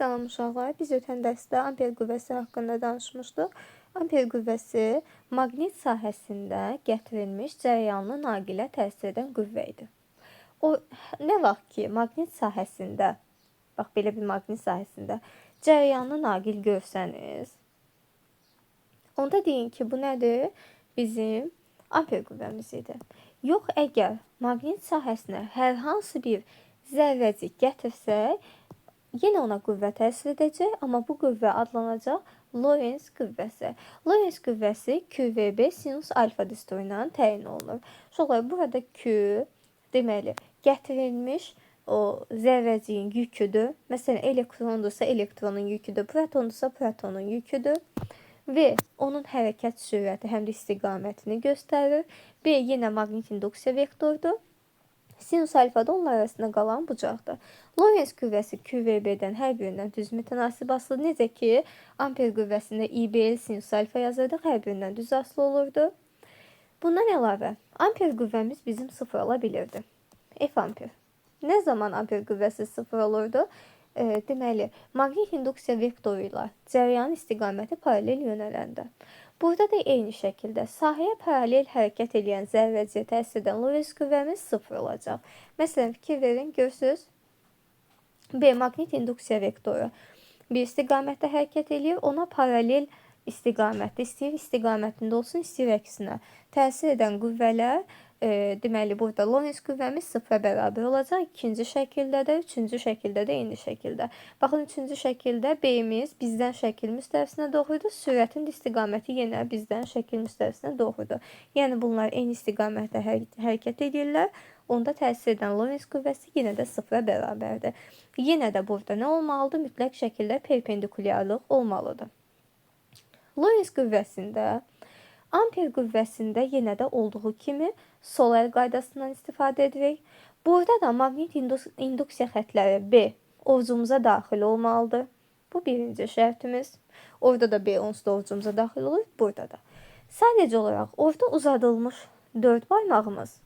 Salam uşaqlar, biz ötən dərsdə amper qüvvəsi haqqında danışmışdıq. Amper qüvvəsi maqnit sahəsində gətirilmiş cərəyanlı naqilə təsir edən qüvvə idi. O nə vaxt ki maqnit sahəsində, bax belə bir maqnit sahəsində cərəyanlı naqil görsəniz, onda deyin ki, bu nədir? Bizim amper qüvvəmiz idi. Yox, əgər maqnit sahəsinə hər hansı bir zərrəcik gətirsək, yenə ona qüvvə təsir edəcək, amma bu qüvvə adlanacaq Lorentz qüvvəsi. Lorentz qüvvəsi QVB sinus alfa düsturu ilə təyin olunur. Uşaqlar, burada Q deməli gətirilmiş o zərrəciyin yüküdür. Məsələn, elektrondursa elektronun yüküdür, protondursa protonun yüküdür. V onun hərəkət sürəti həm də istiqamətini göstərir. B yenə maqnit induksiya vektorudur. Sinus alfa da onlar arasında qalan bucaqdır. Lorentz qüvvəsi QVB-dən hər birindən düz mütənasib asılıdır. Necə ki, amper qüvvəsində IBL sinus alfa yazırdıq, hər birindən düz asılı olurdu. Bundan əlavə, amper qüvvəmiz bizim sıfır ola bilirdi. F amper. Nə zaman amper qüvvəsi sıfır olurdu? Deməli, maqnit induksiya vektoru ilə cərəyanın istiqaməti paralel yönələndə. Burada da eyni şəkildə sahəyə paralel hərəkət edən zərrəciyə təsir edən Lorentz qüvvəmiz sıfır olacaq. Məsələn, fikir verin, görürsünüz. B maqnit induksiya vektoru bir istiqamətdə hərəkət eləyir, ona paralel istiqamətdə, istəyir istiqamətində olsun, istəyir əksinə təsir edən qüvvələr, deməli, burada Lorentz qüvvəmiz sıfıra bərabər olacaq. İkinci şəkildə də, üçüncü şəkildə də eyni şəkildə. Baxın, üçüncü şəkildə B-imiz bizdən şəkil müstəvisinə doğruydu. Sürətin istiqaməti yenə bizdən şəkil müstəvisinə doğrudur. Yəni, bunlar eyni istiqamətdə hərəkət edirlər. Onda təsir edən Lorentz qüvvəsi yenə də sıfıra bərabərdir. Yenə də burada nə olmalıdır? Mütləq şəkildə perpendikulyarlıq olmalıdır. Lorentz qüvvəsində, amper qüvvəsində yenə də olduğu kimi sol əl qaydasından istifadə edirik. Burada da maqnit induksiya xətləri B ovcumuza daxil olmalıdır. Bu birinci şərtimiz. Orada da B onsuz da ovcumuza daxil olur, burada da. Sadəcə olaraq orada uzadılmış 4 barmağımız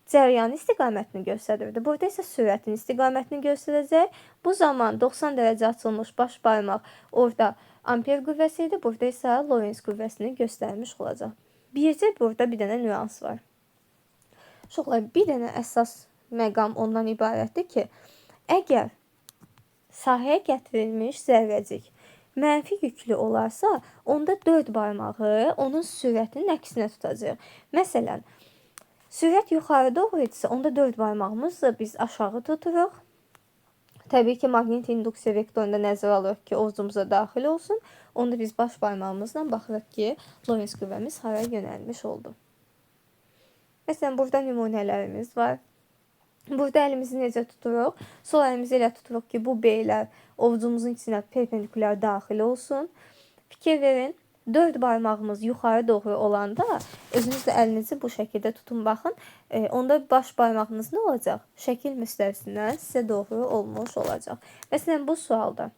cərəyanın istiqamətini göstərirdi. Burada isə sürətin istiqamətini göstərəcək. Bu zaman 90 dərəcə açılmış baş barmaq orada amper qüvvəsi idi. Burada isə Lorentz qüvvəsini göstərmiş olacaq. Bircə burada bir dənə nüans var. Uşaqlar, bir dənə əsas məqam ondan ibarətdir ki, əgər sahəyə gətirilmiş zərrəcik mənfi yüklü olarsa, onda 4 barmağı onun sürətinin əksinə tutacaq. Məsələn, sürət yuxarı doğru idisə, onda 4 barmağımızı biz aşağı tuturuq. Təbii ki, maqnit induksiya vektorunda nəzərə alırıq ki, ovcumuza daxil olsun. Onda biz baş barmağımızla baxırıq ki, Lorentz qüvvəmiz hara yönəlmiş oldu. Məsələn, burada nümunələrimiz var. Burada əlimizi necə tuturuq? Sol əlimizi elə tuturuq ki, bu B-lər ovcumuzun içinə perpendikulyar daxil olsun. Fikir verin. 4 barmağımız yuxarı doğru olanda özünüz də əlinizi bu şəkildə tutun, baxın. Onda baş barmağınız nə olacaq? Şəkil müstəvisindən sizə doğru olmuş olacaq. Məsələn, bu sualda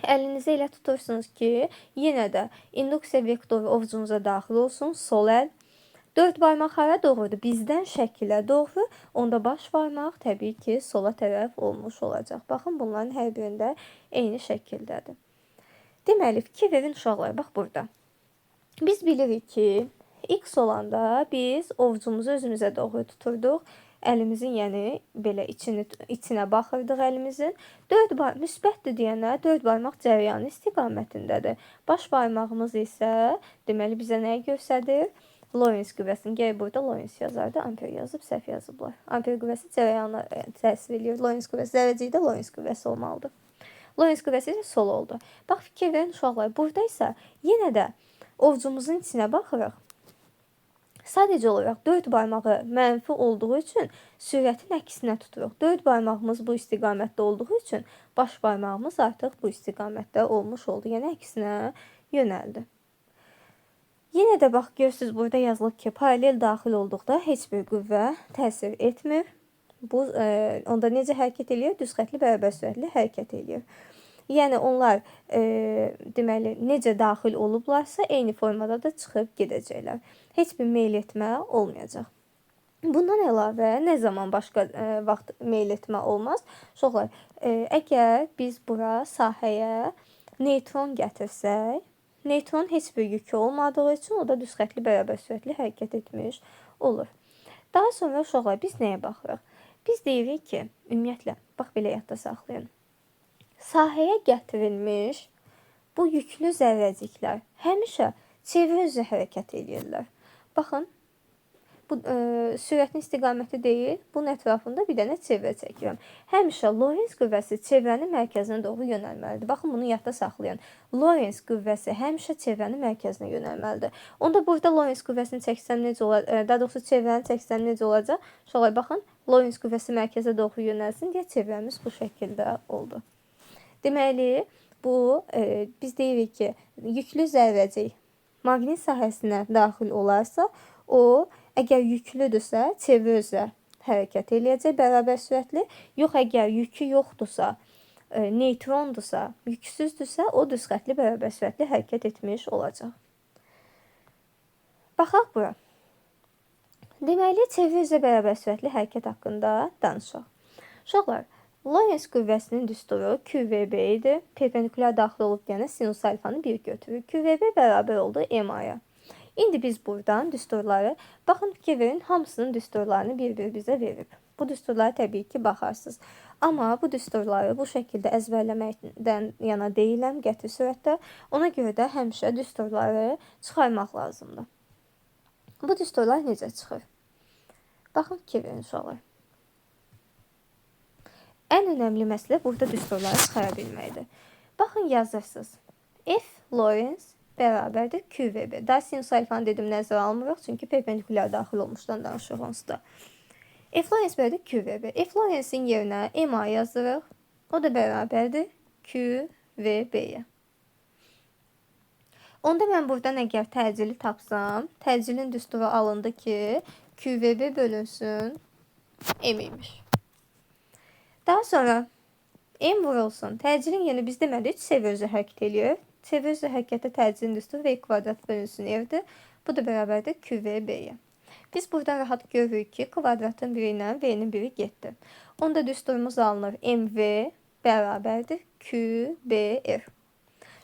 əlinizi elə tutursunuz ki, yenə də induksiya vektoru ovcunuza daxil olsun. Sol əl. 4 barmaq hara doğrudur? Bizdən şəkilə doğru. Onda baş barmaq təbii ki, sola tərəf olmuş olacaq. Baxın, bunların hər birində eyni şəkildədir. Deməli, fikir verin uşaqlar, bax burada. Biz bilirik ki, X olanda biz ovcumuzu özümüzə doğru tuturduq. Əlimizin, yəni belə içinə baxırdıq əlimizin. 4 müsbətdir deyənə 4 barmaq cərəyanı istiqamətindədir. Baş barmağımız isə deməli bizə nəyi göstərir? Lorentz qüvvəsini. Gəl burada Lorentz yazardı. Amper yazıb, səhv yazıblar. Amper qüvvəsi cərəyana təsir eləyir. Lorentz qüvvəsi zərrəcikdə Lorentz qüvvəsi olmalıdır. Lorentz qüvvəsi isə sol oldu. Bax, fikir verin uşaqlar, burada isə yenə də ovcumuzun içinə baxırıq. Sadəcə olaraq 4 barmağı mənfi olduğu üçün sürətin əksinə tuturuq. 4 barmağımız bu istiqamətdə olduğu üçün baş barmağımız artıq bu istiqamətdə olmuş oldu. Yəni əksinə yönəldi. Yenə də bax, görürsünüz, burada yazılıb ki, paralel daxil olduqda heç bir qüvvə təsir etmir. Bu, onda necə hərəkət eləyir? Düz xətli bərabər sürətli hərəkət eləyir. Yəni, onlar deməli, necə daxil olublarsa, eyni formada da çıxıb gedəcəklər. Heç bir meyl etmə olmayacaq. Bundan əlavə nə zaman başqa vaxt meyl etmə olmaz? Uşaqlar, əgər biz bura sahəyə neytron gətirsək, neytronun heç bir yükü olmadığı üçün o da düz xəttli bərabər sürətli hərəkət etmiş olur. Daha sonra uşaqlar biz nəyə baxırıq? Biz deyirik ki, ümumiyyətlə, bax belə yadda saxlayın. Sahəyə gətirilmiş bu yüklü zərrəciklər həmişə çevrə üzrə hərəkət eləyirlər. Baxın, bu sürətin istiqaməti deyil, bunun ətrafında bir dənə çevrə çəkirəm. Həmişə Lorentz qüvvəsi çevrənin mərkəzinə doğru yönəlməlidir. Baxın, bunu yadda saxlayın. Lorentz qüvvəsi həmişə çevrənin mərkəzinə yönəlməlidir. Onda burada Lorentz qüvvəsini çəksəm necə olacaq? Daha doğrusu çevrəni çəksəm necə olacaq? Uşaqlar, baxın, Lorentz qüvvəsi mərkəzə doğru yönəlsin deyə çevrəmiz bu şəkildə oldu. Deməli, bu biz deyirik ki, yüklü zərrəcik maqnit sahəsinə daxil olarsa, o əgər yüklüdürsə, çevrə üzrə hərəkət eləyəcək bərabər sürətli. Yox, əgər yükü yoxdursa, neytrondursa, yüksüzdürsə, o düz xəttli bərabər sürətli hərəkət etmiş olacaq. Baxaq bura. Deməli, çevrə üzrə bərabər sürətli hərəkət haqqında danışaq. Uşaqlar, Lorentz qüvvəsinin düsturu QVB idi. Perpendikulyar daxil olub deyənə sinus alfanı 1 götürür. QVB bərabər oldu MA-ya. İndi biz buradan düsturları, baxın fikir verin, hamısının düsturlarını bir-bir bizə verib. Bu düsturlara təbii ki, baxarsınız. Amma bu düsturları bu şəkildə əzbərləməkdən yana deyiləm qəti sürətdə. Ona görə də həmişə düsturları çıxarmaq lazımdır. Bu düsturlar necə çıxır? Baxın, fikir verin uşaqlar. Ən önəmli məsələ burada düsturları çıxara bilməkdir. Baxın, yazırsınız. F Lorentz bərabərdir QVB. Daha sinus alfanı dedim, nəzərə almırıq, çünki perpendikulyar daxil olmuşdan danışırıq onsuz da. F Lorentz bərabərdir QVB. F Lorentzin yerinə MA yazırıq. O da bərabərdir QVB-yə. Onda mən buradan əgər təcili tapsam, təcilin düsturu alındı ki, QVB bölünsün M imiş. Daha sonra M vurulsun. Təcilin yerinə biz demədik, çevrə üzrə hərəkət eləyir. Çevrə üzrə hərəkətdə təcilin düsturu V kvadrat bölünsün R-dir. Bu da bərabərdir QVB-yə. Biz buradan rahat görürük ki, kvadratın biri ilə V-nin biri getdi. Onda düsturumuz alınır. MV bərabərdir QBR.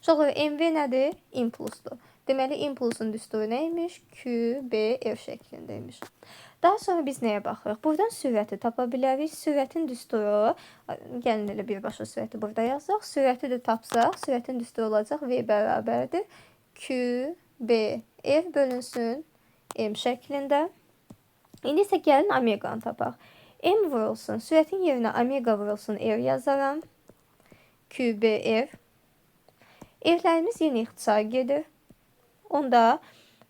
Uşaqlar, MV nədir? İmpulsdur. Deməli, impulsun düsturu nə imiş? QBR şəklindəymiş. Daha sonra biz nəyə baxırıq? Buradan sürəti tapa bilərik. Sürətin düsturu, gəlin elə birbaşa sürəti burada yazaq. Sürəti də tapsaq, sürətin düsturu olacaq V bərabərdir QBR bölünsün M şəklində. İndi isə gəlin omeqanı tapaq. M vurulsun, sürətin yerinə omega vurulsun R yazaram. QBR. R-lərimiz yenə ixtisar gedir. Onda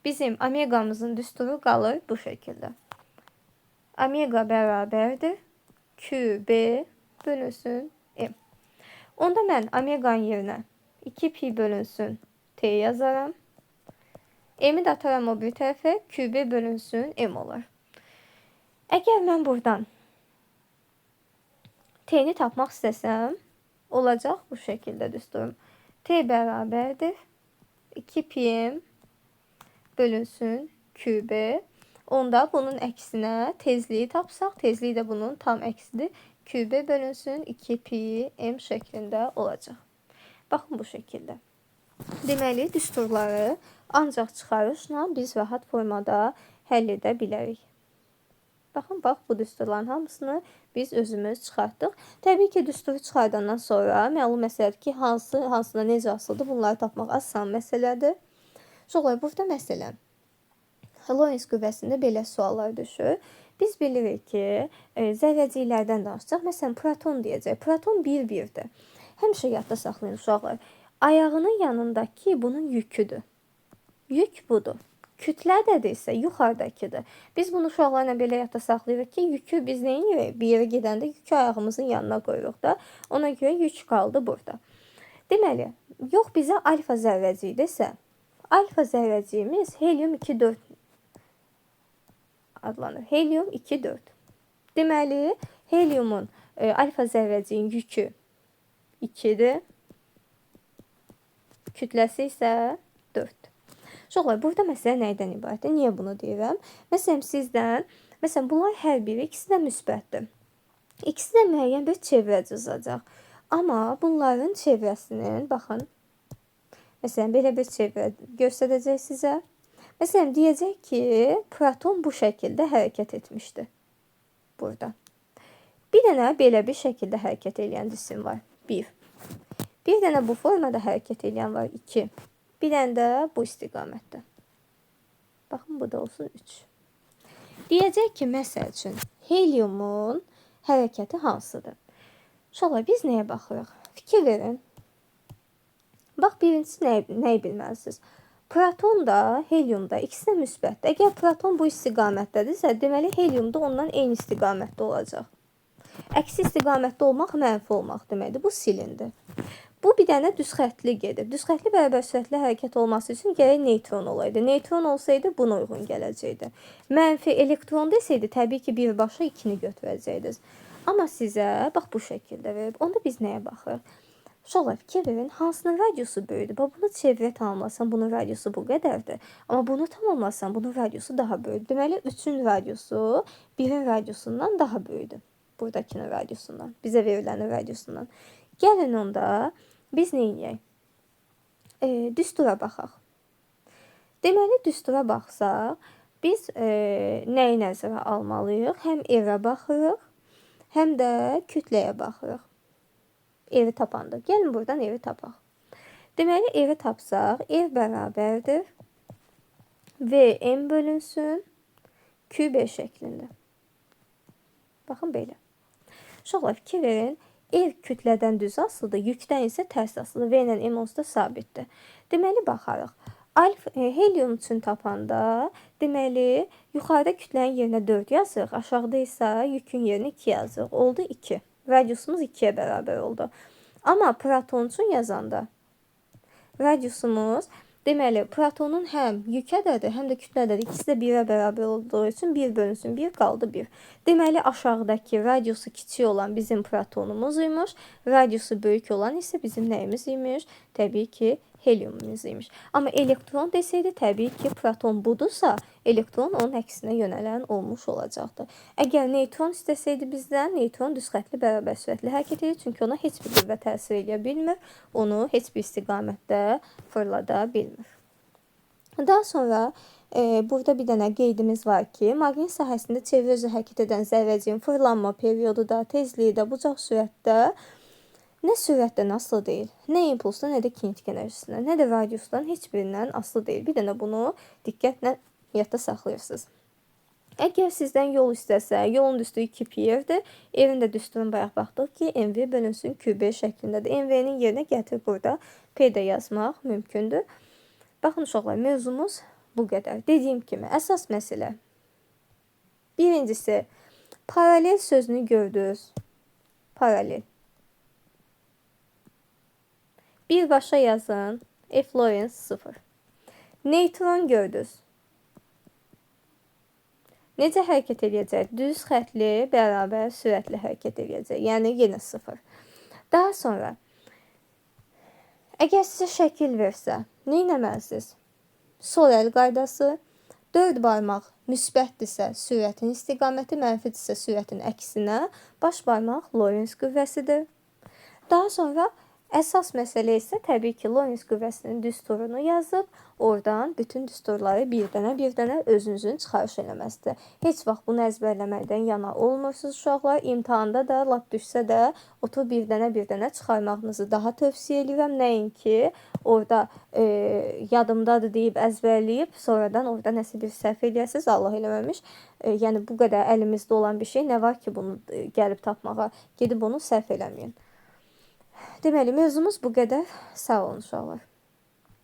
bizim omeqamızın düsturu qalır bu şəkildə. Omega bərabərdir QB bölünsün M. Onda mən omeqanın yerinə 2pi bölünsün T yazaram. M-i də ataram o bir tərəfə, QB bölünsün M olar. Əgər mən buradan T-ni tapmaq istəsəm, olacaq bu şəkildə düsturum. T bərabərdir 2πm bölünsün QB. Onda bunun əksinə tezliyi tapsaq, tezliyi də bunun tam əksidir. QB bölünsün 2πm şəklində olacaq. Baxın bu şəkildə. Deməli, düsturları ancaq çıxarışla biz rahat formada həll edə bilərik. Baxın, bax, bu düsturların hamısını biz özümüz çıxartdıq. Təbii ki, düsturu çıxardandan sonra məlum məsələdir ki, hansı, hansına necə asılıdır, bunları tapmaq asan məsələdir. Uşaqlar, burada məsələn, Lorentz qüvvəsində belə suallar düşür. Biz bilirik ki, zərrəciklərdən danışacaq. Məsələn, proton deyəcək. Proton 1-1-dir. Həmişə yadda saxlayın uşaqlar. Ayağının yanındakı bunun yüküdür. Yük budur. Kütlə də isə yuxarıdakıdır. Biz bunu uşaqlarla belə yadda saxlayırıq ki, yükü biz nə edirik? Bir yerə gedəndə yükü ayağımızın yanına qoyuruq da. Ona görə yük qaldı burada. Deməli, yox bizə alfa zərrəciyi desə, alfa zərrəciyimiz helium 2,4 adlanır. Helium 2,4. Deməli, heliumun alfa zərrəciyin yükü 2-dir. Kütləsi isə 4. Uşaqlar, burada məsələ nədən ibarətdir? Niyə bunu deyirəm? Məsələn, sizdən Məsələn, bunlar hər biri ikisi də müsbətdir. İkisi də müəyyən bir çevrə cızacaq. Amma bunların çevrəsinin, baxın, məsələn, belə bir çevrə göstərəcək sizə. Məsələn, deyəcək ki, proton bu şəkildə hərəkət etmişdi. Burada. Bir dənə belə bir şəkildə hərəkət eləyən cisim var. 1. Bir dənə bu formada hərəkət eləyən var. 2. Bir dənə də bu istiqamətdə. Baxın, bu da olsun 3. Deyəcək ki, məsəl üçün, heliumun hərəkəti hansıdır? Uşaqlar, biz nəyə baxırıq? Fikir verin. Bax, birincisi nəyi bilməlisiniz? Proton da, helium da, ikisi də müsbətdir. Əgər proton bu istiqamətdədirsə, deməli, helium da ondan eyni istiqamətdə olacaq. Əksi istiqamətdə olmaq mənfi olmaq deməkdir. Bu silindi. Bu bir dənə düz xəttli gedib. Düz xəttli bərabər sürətli hərəkət olması üçün gərək neytron olaydı. Neytron olsaydı buna uyğun gələcəkdi. Mənfi elektron desəydi, təbii ki, birbaşa 2-ni götürəcəydiniz. Amma sizə bax bu şəkildə verib. Onda biz nəyə baxırıq? Uşaqlar, fikir verin, hansının radiusu böyüdür? Bax, bunu çevrə tamamlasam, bunun radiusu bu qədərdir. Amma bunu tamamlasam, bunun radiusu daha böyüdür. Deməli, 3-ün radiusu 1-in radiusundan daha böyüdür. Buradakinin radiusundan, bizə verilənin radiusundan. Gəlin onda biz nə edək? Düstura baxaq. Deməli, düstura baxsaq, biz nəyi nəzərə almalıyıq? Həm R-ə baxırıq, həm də kütləyə baxırıq. R-i tapanda. Gəlin buradan R-i tapaq. Deməli, R-i tapsaq, R bərabərdir V M bölünsün QB şəklində. Baxın, belə. Uşaqlar, fikir verin. R kütlədən düz asılıdır, yükdən isə tərs asılıdır. V ilə M onsuz da sabitdir. Deməli, baxarıq. Alf helium üçün tapanda, deməli, yuxarıda kütlənin yerinə 4 yazırıq, aşağıda isə yükün yerinə 2 yazırıq. Oldu 2. Radiusumuz 2-yə bərabər oldu. Amma proton üçün yazanda radiusumuz, deməli, protonun həm yük ədədi, həm də kütlə ədədi ikisi də 1-ə bərabər olduğu üçün 1 bölünsün 1 qaldı 1. Deməli, aşağıdakı radiusu kiçik olan bizim protonumuz imiş, radiusu böyük olan isə bizim nəyimiz imiş? Təbii ki, heliumumuz imiş. Amma elektron desəydi, təbii ki, proton budursa, elektron onun əksinə yönələn olmuş olacaqdı. Əgər neytron istəsəydi bizdən, neytron düz xəttli bərabər sürətli hərəkət edir, çünki ona heç bir qüvvə təsir edə bilmir, onu heç bir istiqamətdə fırlada bilmir. Daha sonra burada bir dənə qeydimiz var ki, maqnit sahəsində çevrə üzrə hərəkət edən zərrəciyin fırlanma periodu da, tezliyi də, bucaq sürətdə nə sürətdən asılı deyil, nə impulsdan, nə də kinetik enerjisindən, nə də radiusdan, heç birindən asılı deyil. Bir dənə bunu diqqətlə yadda saxlayırsınız. Əgər sizdən yol istəsə, yolun düsturu 2 pi R-dir. R-in də düsturunu bayaq baxdıq ki, MV bölünsün QB şəklindədir. MV-nin yerinə gətirib burada P də yazmaq mümkündür. Baxın uşaqlar, mövzumuz bu qədər. Dediyim kimi, əsas məsələ. Birincisi, paralel sözünü gördünüz. Paralel. Birbaşa yazın. F Lorentz 0. Neytron gördünüz. Necə hərəkət eləyəcək? Düz xəttli, bərabər sürətli hərəkət eləyəcək. Yəni, yenə 0. Daha sonra, əgər sizə şəkil versə, nə etməlisiniz? Sol əl qaydası, 4 barmaq müsbətdirsə sürətin istiqaməti, mənfidirsə sürətin əksinə, baş barmaq Lorentz qüvvəsidir. Daha sonra, əsas məsələ isə təbii ki, Lorentz qüvvəsinin düsturunu yazıb, oradan bütün düsturları bir dənə özünüzün çıxarış eləməsidir. Heç vaxt bunu əzbərləməkdən yana olmursunuz uşaqlar. İmtahanda da lap düşsə də oturub bir dənə çıxarmağınızı daha tövsiyə edirəm. Nəinki orada yadımdadır deyib əzbərləyib, sonradan orada nəsə bir səhv eləyəsiniz, Allah eləməmiş. Yəni bu qədər əlimizdə olan bir şey, nə var ki bunu gəlib tapmağa, gedib onu səhv eləməyin. Deməli, mövzumuz bu qədər. Sağ olun uşaqlar.